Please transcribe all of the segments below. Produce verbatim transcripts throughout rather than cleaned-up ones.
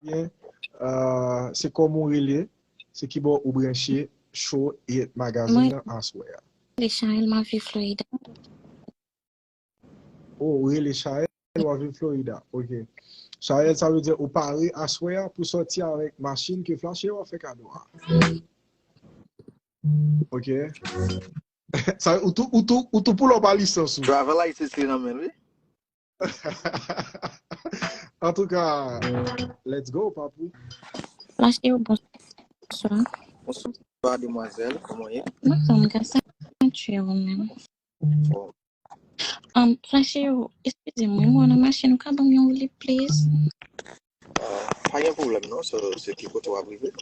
byen, euh, se kòman w rele, se ki bò ou branche Show It Magazine nan aswè a. Mwen rele Chaël, m ap viv Florida. Oh, ou rele Chaël, w ap viv Florida. Ok. Chaël, sa vle di ou pare aswè a pou sòti avèk machin ke Flashe w ap fè kado a. Ok. Sa, ou tou, ou tou, ou tou pull up a lisans ou. Driver license li nan men l, wi. Antouka, let's go, papou. Flashe w, bonswa. Bonswa, demwazèl. Kòman w ye? Mwen anfòm, grasa a Dye, ou menm? Anfòm. Um, Flashe w, eskize m, wi, mwen nan machin, ou ka ban m yon lip, please? Ah, pa gen pwoblèm non, so, se ki kote w ap rive?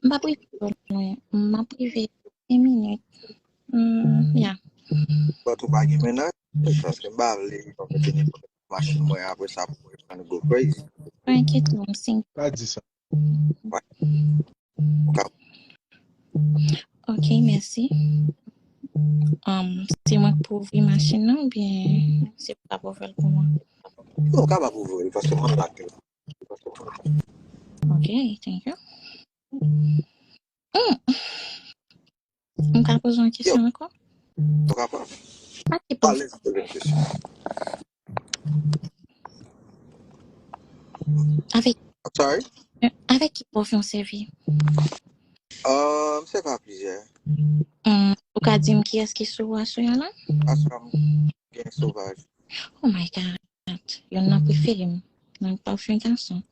M p ap rive twò lwen, m ap rive sis minit. Mm, yeah. But ou pa gen mennaj, paske m pa vle yon mete nenpòt machin mwen apre sa pou mwen pran go crazy. Pa enkyete w, m single. Pa di sa. Wi. Ou ka. Ok, mèsi. Um, se mwen k pou ouvri machin nan oubyen se ou k ap ouvri l pou mwen? Non, ou kapab ouvri l paske mwen lage l. Ok, thank you. Mm. M ka poze yon kesyon ankò? Ou kapab. Sa ki pwof- Alèz poze yon kesyon. Avèk, I'm sorry? Avèk ki pwofesyon w sèvi? Um, se pa plizyè. Hmm, ou ka di m kiyès ki sou ou aswè a la? Aswè a m gen Sauvage. Oh my God. Youn nan prefere m. Nan pafim gason.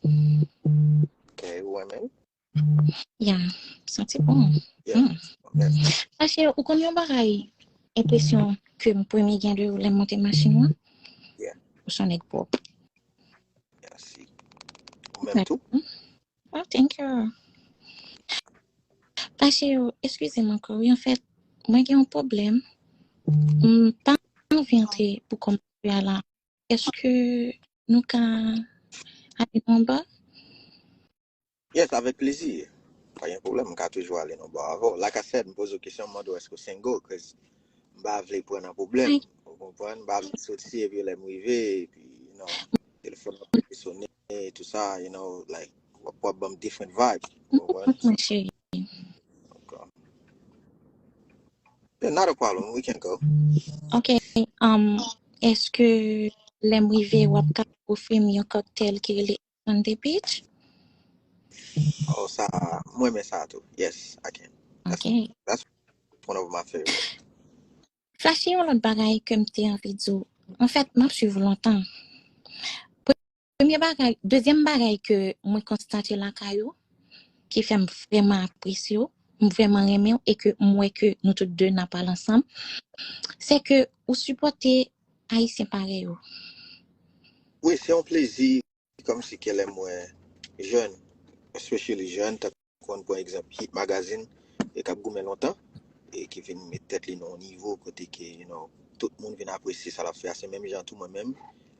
Ok, ou renmen l? Ya, santi bon. Yeah. Hmm. Yes. Flashe, ou konn yon bagay, enpresyon ke m premye gen de ou lè m monte machin ou an? Yeah. Ou se yon nèg pwòp. Mèsi. Ou menm tou? Oh, thank you. Flashe, eskize m ankò. Wi, anfèt, mwen gen yon pwoblèm. M pa anvi antre pou kòmanse a la. Èske nou ka ale nan yon ba? Yes, avèk plezi. Pa gen pwoblèm, m ka toujou ale nan ba avè w. Like I said, m poze w kesyon, m mande w èske w single, 'cause m pa vle pran nan pwoblèm. Ou konprann? M pa vle soti epi lè m rive, epi, you know, telefòn nan pa vle sonnen, tout sa, you know, like, w ap, w ap ban m different vibe. Ou konprann? Mwen cheri. Ok. Yeah, not a problem. We can go. Ok, um, èske lè m rive, w ap ka ofri m yon cocktail ki rele Sunday Beach? Oh, sa, mwen renmen sa tou. Yes, I can. That's, ok. That's one of my favorite. Flashe, yon lòt bagay ke m te anvi di w. Anfèt, m ap swiv ou lontan. Premye bagay, dezyèm bagay ke mwen konstate lakay ou, ki fè m vrèman apresye w, m vrèman renmen w, e ke m wè ke nou tout de n ap al ansanm, se ke ou sipòte Ayisyen parèy ou. Wi, se yon plezi, kòmsi ke lè m wè jèn, especially jèn, tankou konn pran egzanp Hit Magazine, e k ap goumen lontan, e ki vin met tèt li nan yon nivo kote ke, you know, tout moun vin apresye sa l ap fè a. Se menm jan tou mwen menm,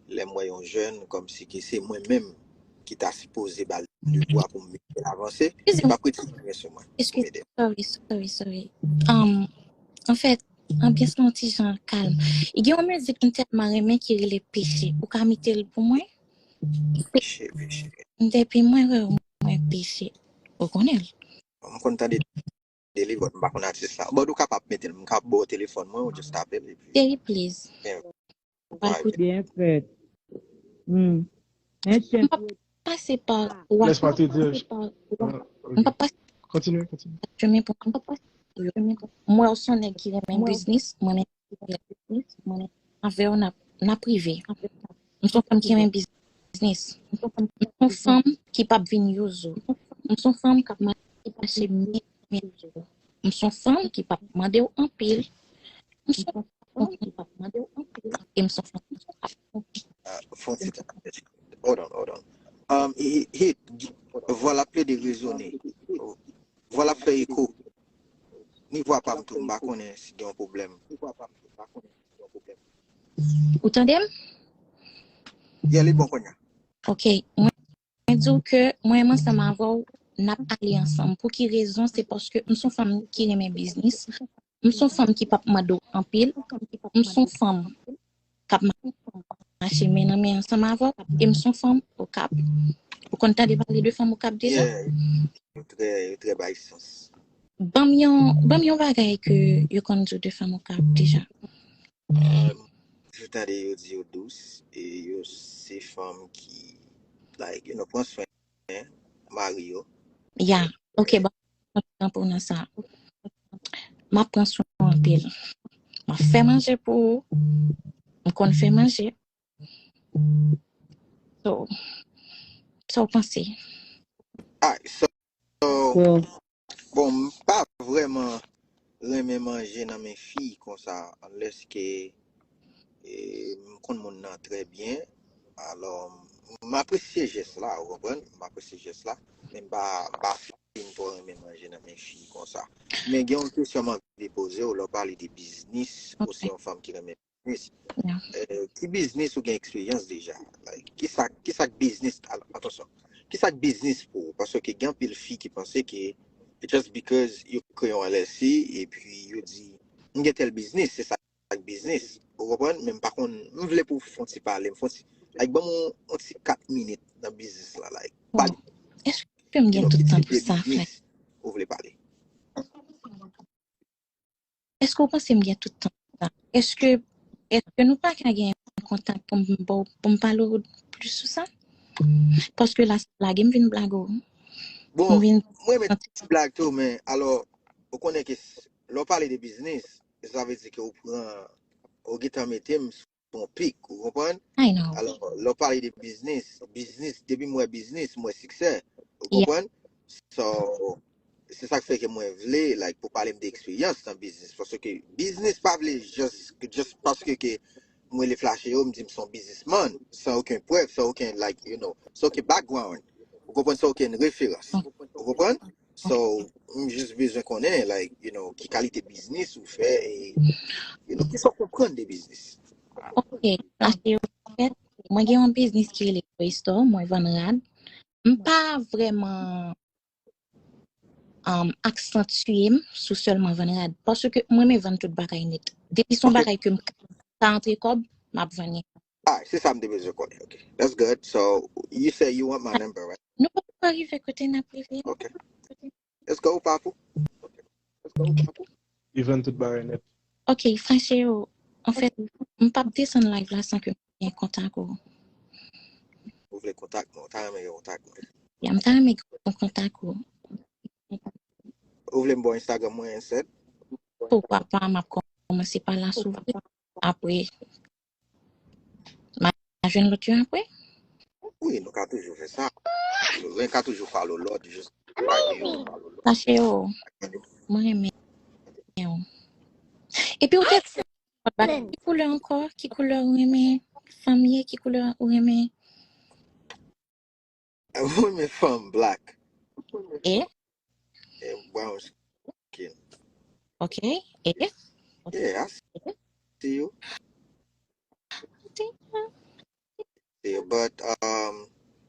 lè m wè yon jèn, kòmsi ke se mwen menm ki ta sipoze ba l le bwa pou m ede l avanse, m ap retire mwen sou mwen pou m ede l. Sorry, sorry, sorry. Um, anfèt, anbyans lan yon ti jan kalm. Gen yon mizik m tèlman renmen ki rele Peche. Ou ka mete l pou mwen? Peche, peche. Depi mwen wè w, mwen peche. Ou konnen l. M konn tande de li, but m pa konn atis la. But ou kapab mete l, m ka ba w telefòn mwen, ou just tape l, epi. Cheri, please. Yeah. Ba l kout. Byen fèt. Hmm. Men chèn. M p ap pase pa wa. Lès pa te di. M p ap pase. Kontinye, kontinye. Chemen pou m p ap pase. M wè w se yon nèg ki renmen biznis, mwen menm. Avè w n ap, n ap rive. M se yon fanm ki renmen biznis. M se yon fanm ki p ap vin yozo. M se yon fanm k ap mache men, men. M se yon fanm ki p ap mande w anpil. M se yon fanm ki p ap mande w anpil. E m se yon fanm ki p ap. Ah, fon ti tan. Hold on, hold on. Um, he, he, vwa l ap plede rezone. Vwa l ap fè eko. Ni vwa pa m tou, m pa konnen si gen yon pwoblèm. Ou tande m? Yeah, li bon kounye a. Ok, mwen, mwen di w ke mwen menm ansanm avè w, n ap ale ansanm. Pou ki rezon? Se paske m se yon fanm ki renmen biznis. M se yon fanm ki p ap mande w anpil. M se yon fanm k ap mache men nan men ansanm avè w, e m se yon fanm okap. Ou konn tande pale de fanm Okap deja? Yeah, yo trè, yo trè bay sans. Ban m yon, ban m yon bagay ke yo konn di w de fanm Okap deja. Um, yo tande yo di yo dous, e yo se fanm ki, like, you know, pran swen mari yo. Ya, ok, bon, kontan pou nan sa. M ap pran swen w anpil. M ap fè manje pou ou. M konn fè manje. So, sa w panse? Alright, so, Wow. Bon, m pa vrèman renmen manje nan men fi konsa, unless ke e, m konn moun nan trè byen. Alò, m apresye jès la, ou konprann? M apresye jès la, men m pa, m pa fin twò renmen manje nan men fi konsa. Men gen yon kesyon m anvi poze w, lè w pale de biznis, ou se yon fanm ki renmen biznis. Yeah. Eh, ki biznis ou gen eksperyans deja? Like, ki sa, ki sa k biznis? Al- Atansyon. Ki sa k biznis pou ou? Paske gen anpil fi ki panse ke just because yo kreye yon L L C epi yo di, "M gen tèl biznis, se sa k biznis." Ou konprann? Men m pa konn, m vle pou w fè yon ti pale, m fè yon ti, like, ban m yon, yon ti kat minit nan biznis la, like, pale. Èske m You gen know, tout ki tan tip pou de sa, frè? Biznis ou vle pale? Èske w panse m gen tout tan pou sa? Èske, èske nou pa ka gen kontak pou m, pou, pou m pale w plis sou sa? Paske la, se blage m vin blage w. M Bon, vin mwen renmen ti blag tou, men alò, ou konnen ke s- lè w pale de biznis, sa vle di ke ou pran, ou gentan mete m sou yon pik, ou konprann? I know. Alò, lè w pale de biznis, biznis, depi m wè biznis, m wè siksè, ou Yeah. konprann? So, se sa k fè ke mwen vle, like, pou pale m de eksperyans nan biznis, paske biznis pa vle just, just paske ke mwen le flache yo, m di m se yon biznisman, san okenn prèv, san okenn, like, you know, san okenn background. Ou konprann? San okenn referans. Ou konprann? So, m jis bezwen konnen, like, you know, ki kalite biznis ou fè e, you know, ki sa w konprann de biznis. Ok, sa se yo fèt. Mwen gen yon biznis ki rele Toy Store, mwen vann rad. M pa vrèman um, aksantye m sou sèlman vann rad. Paske mwen renmen vann tout bagay nèt. Depi se yon Ok. Bagay ke m ka antre kòb, m ap vann li. Ah, se sa m te bezwen konnen. Ok. That's good. So, you say you want my number, right? Nou pa poko rive kote n ap rive. Ok. Let's go, Papou. Li vann tout bagay nèt. Ok, frè cheri, anfèt, m p ap desann live la san ke m gen kontak ou. Ou vle kontak mwen, ou ta renmen gen kontak mwen. Ya, m ta renmen gen kontak ou. Ou vle m ba w Instagram mwen instead? Poukwa pa, m ap kòmanse pa la sou vre. Apre, m a jwenn lòt yo apre. Wi, nou ka toujou fè sa. Mwen ka toujou follow lòt, just like you follow lòt. Sa cheri, mwen renmen w. Epi ou te di, ki koulè ankò? Ki koulè ou renmen? Fanm ye, ki koulè ou renmen? Mwen renmen fanm black. E? And brown skin. Ok. E? Yeah, I see you. See you, but, um,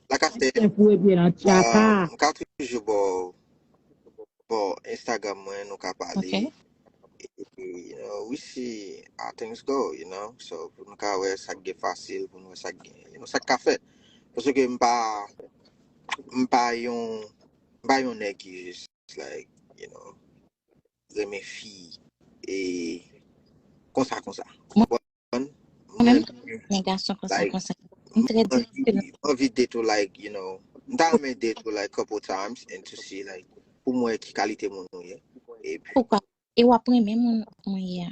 like I said, Sen fou epi nan um, tchaka. M ka toujou ba w, ba w Instagram mwen, nou ka Ok. pale. Epi, you know, we see how things go, you know. So, pou nou ka wè sa k gen fasil, pou nou wè sa k gen, you know, sa k ka fèt. Paske m pa, m pa yon, m pa yon nèg ki jis, like, you know, renmen fi e konsa, konsa. Mwen, Konprann? mwen menm, Mwen, men gason konsa, like, konsa. M trè mwen anvi, diferan. Mwen anvi date ou, like, you know, m ta renmen date ou, like, couple times and to see, like, pou mwen ki kalite moun ou ye. Epi, Poukwa? E w ap renmen moun mwen ye a.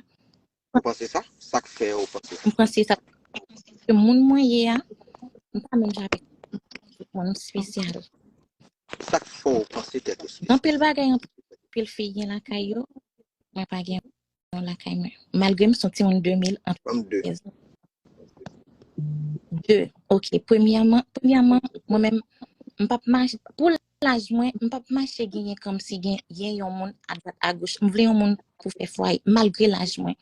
ou panse sa? Sa k fè ou panse sa? M panse sa. Ke moun mwen ye a, m pa menm jan avèk moun espesyal. Sa k fè ou panse tèt ou Gen anpil espesyal? Bagay, anpil fi gen lakay yo, mwen pa gen yon lakay mwen. Malgre m se yon timoun de mil an Ban m de. De. Ok. Premyèman, premyèman, mwen menm, m p ap mache, pou laj mwen, m p ap mache genyen kòmsi gen, gen yon moun adwat agoch. M vle yon moun pou fè fwaye, malgre laj mwen.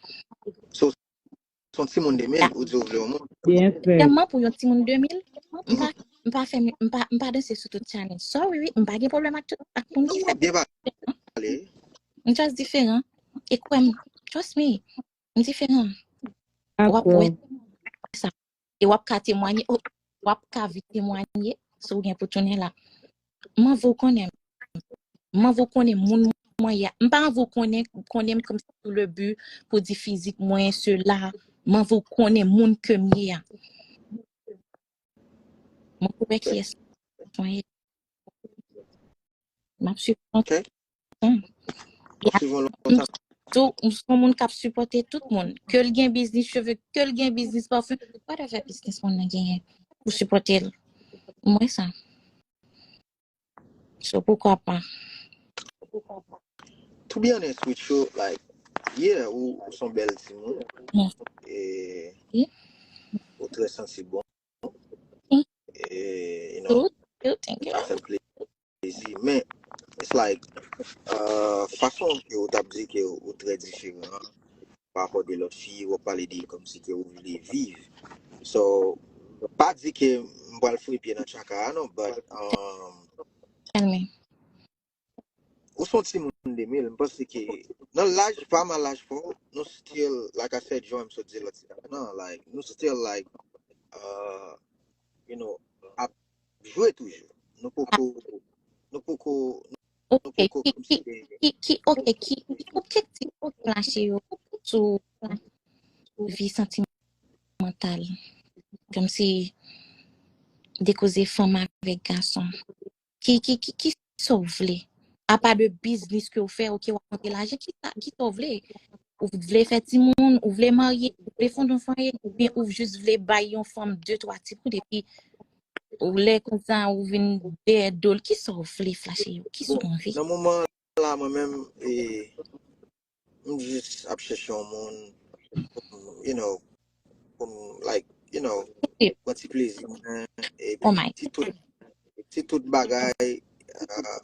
So, se yon timoun de mil, ou di ou vle yon moun. Byen fèt. Tèlman pou yon timoun de mil, m pa, m pa fè, m pa, m pa danse sou tout challenge. Sorry, wi, m pa gen pwoblèm ak tout, ak moun ki Non, fè. Byen pale. M just diferan. E kwè m, trust me, m diferan. W ap wè Dakò. sa. E w ap ka temwanye, oh, w ap ka vin temwanye. si w gen pou tounen la. M anvi w konnen m. M anvi w konnen moun mwen ye a. M pa anvi w konnen, konnen m kòmsi sou le but pou di fizik mwen, sela. M anvi w konnen moun ke m ye a. Mwen pou wè kiyès mwen ye. M ap sipòte. Ok. Ou swiv yon lòt sa. Tou, m se yon moun k ap sipòte tout moun. Ke l gen biznis cheve, ke l gen biznis pafim, whatever biznis moun nan genyen pou sipòte l. M wè sa. So, poukwa pa? To be honest with you, like, yeah, ou, ou se yon bèl timoun. Yeah. E Yeah. ou trè santi bon. Thank E, you know, you. Thank you. Sa fè m plezi. Men, it's like, uh, fason ke ou t ap di ke ou trè diferan pa rapò de lòt fi, w ap pale de kòmsi ke ou vle viv. So, pa di ke m pral foure pye nan tchaka a non, but, um, Tell me. Ou se yon timoun de mil, m panse ke nan laj, pa mal laj pa w, nou still, like I said, jan m sot di lòt semaine nan, like, nou still, like, uh, you know, ap jwe toujou. Nou poko, nou poko, nou Ok, poko ki, kòmsi ki, gen ki, ki, ok, ki, ki objektif Flashe yo sou vi santimantal? Kòmsi de koze fanm avèk gason. Ki, ki, ki, ki sa w vle? Apa de biznis ke w fè, ok, w ap monte lajan, ki sa, ki sa w vle? Ou vle fè timoun, ou vle marye, ou vle fonde yon fanmi, oubyen ou jis vle bay yon fanm de, twa ti kout, epi ou lè konsa, ou vin dèyè do l, ki sa w vle Flashe yo? Ki sa w Bon, anvi? Nan moman la, mwen menm, e, m jis ap chèche yon moun, pou m, you know, pou m, like, you know, Yeah. Pran ti plezi mwen, Oh epi my ti tout, ti tout bagay, uh,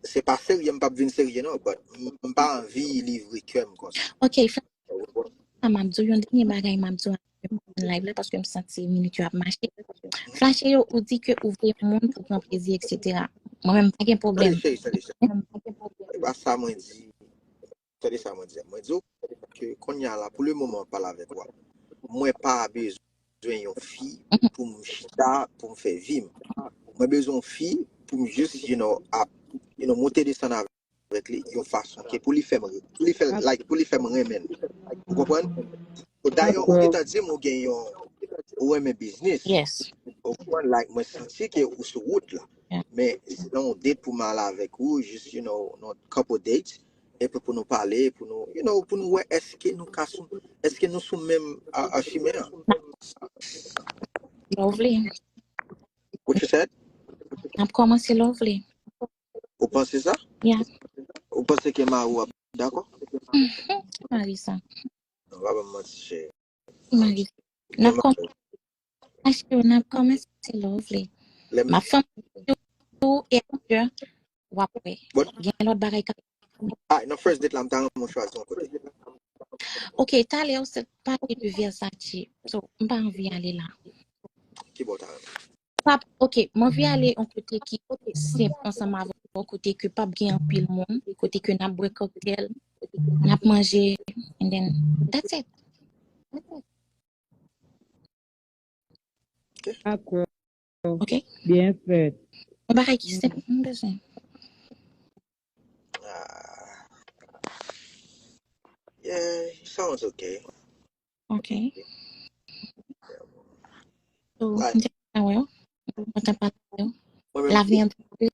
se pa serye, m p ap vin serye non, but m, m pa anvi livre kè m konsa. Ok, Fla-, sa m ap di w, yon dènye bagay m ap di w apre m fin live la, paske m santi minit yo ap mache. Flashe yo, ou di ke ou vle yon moun pou pran plezi, et cetera. Mwen menm, pa gen Tande, pwoblèm. Cheri, tande, cheri. E pa sa mwen di. Tande sa mwen di. Mwen di w ke kounye a la, pou le moman, m pale avèk ou a, mwen pa bezwen yon fi pou m chita, pou m fè vi m. Mwen bezwen yon fi pou m jis, you know, ap, you know, monte desann avèk li yon fason ke pou li fè m, pou li fè, like, pou li fè m renmen l. Ou konprann? Dayè, ou gentan di m ou gen yon, ou renmen biznis. Yes. Ou konprann? Like, mwen santi ke ou sou wout la. Yeah. Men, se nan yon date pou m al avèk ou, jis, you know, nan couple dates, epi pou nou pale, pou nou, you know, pou nou wè èske nou ka sou, èske nou sou menm a, a chimen an. Lovely. What you said? N ap kòmanse Lovely. Ou panse sa? Yeah. Ou panse ke mari w ap dakò? Mari sa. Non, pa ban m manti, cheri. Mari. N ap kòmanse, n ap kòmanse Lovely. M ap fè yon tou e apre w ap wè. Bon. Gen lòt bagay ka. Ah, nan first date la, m ta renmen w chwazi yon kote. Ok, talè ou se pale de Versace. So, m pa anvi ale la. Ki bò w ta renmen? Pap, ok, m anvi ale yon kote ki senp ansanm avè w, kote ke p ap gen anpil moun, kote ke n ap bwè kòktèl, n ap manje, and then that's it. Dakò. Ok? Byen fèt. Yon bagay ki senp, m bezwen. Ah. Yeah, sounds okay. Ok. So, Like, m te kontan wè w. M kontan pale avè w. Mwen menm Lavni tou. An te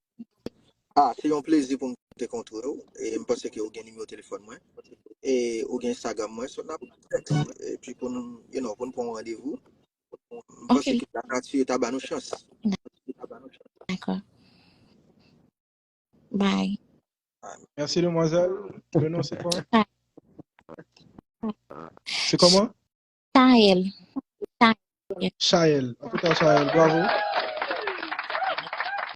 Ah, se yon plezi pou m te kontre w. E m panse ke ou gen nimewo telefòn mwen. E ou gen Instagram mwen, so n ap text. Epi pou nou, you know, pou nou pran yon randevou. M panse Ok. Ke lanati ta ba nou chans. Dakò. Bye. Merci, demoiselle. Le nom, c'est quoi? C'est comment? Chaël. Chaël. En tout cas, Chaël, bravo.